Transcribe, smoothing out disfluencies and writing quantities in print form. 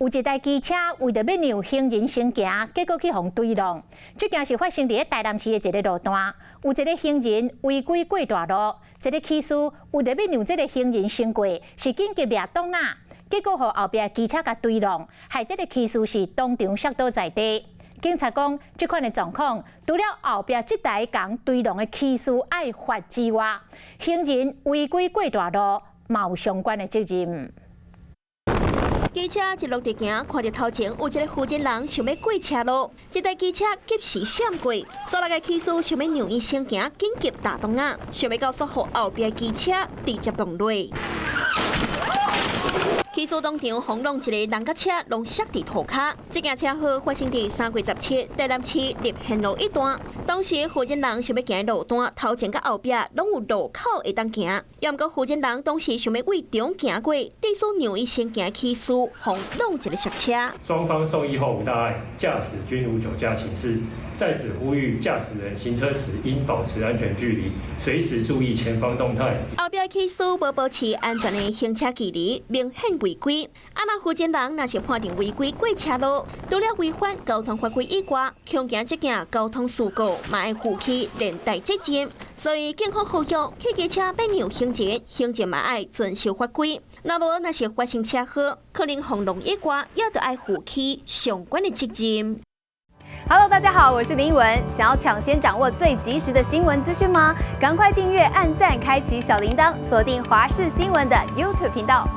有一台機車為著欲讓行人先行，結果去予追撞。這件事發生佇咧台南市的一个路段，有一个行人違規過大路，一个騎士為著欲讓這个行人先過，是緊急掠擋仔，結果予後壁機車共追撞，害這个騎士是當場摔倒在地。警察講，這款的狀況，除了後壁這台共追撞的騎士愛罰之外，行人違規過大路，嘛有相關的責任。機車一路直行，看著頭前有一个負責人想欲過車路，這台機車及時閃過，煞來个騎士想欲讓伊先行，緊急踏擋仔，想欲到煞予後壁機車直接撞落。騎士當場予弄一个人佮車攏摔佇塗跤。這件車禍發生佇3月17，台南市立憲路一段。當時負責人想欲行路段，頭前佮後壁攏有路口會當行，猶毋過負責人當時想欲對中行過，致使讓伊先行騎士予弄一个剎車。雙方送醫後無大礙，駕駛均無酒駕情事。在此呼籲駕駛人行車時應保持安全距離，隨時注意前方動態。後壁騎士無保持安全的行車距離，明顯違規。啊，若負責人若是判定違規過車路，除了違反交通法規以外，恐驚這件交通事故嘛會負起連帶責任。所以警方呼籲，汽機車欲讓行人，行人嘛愛遵守法規。若無若是發生車禍，可能予弄以外，也著愛負起相關的責任。 Hello，大家好，我是林文。想要搶先掌握最及時的新聞資訊嗎？趕快訂閱、按讚、開啟小鈴鐺，鎖定華視新聞的 YouTube 頻道。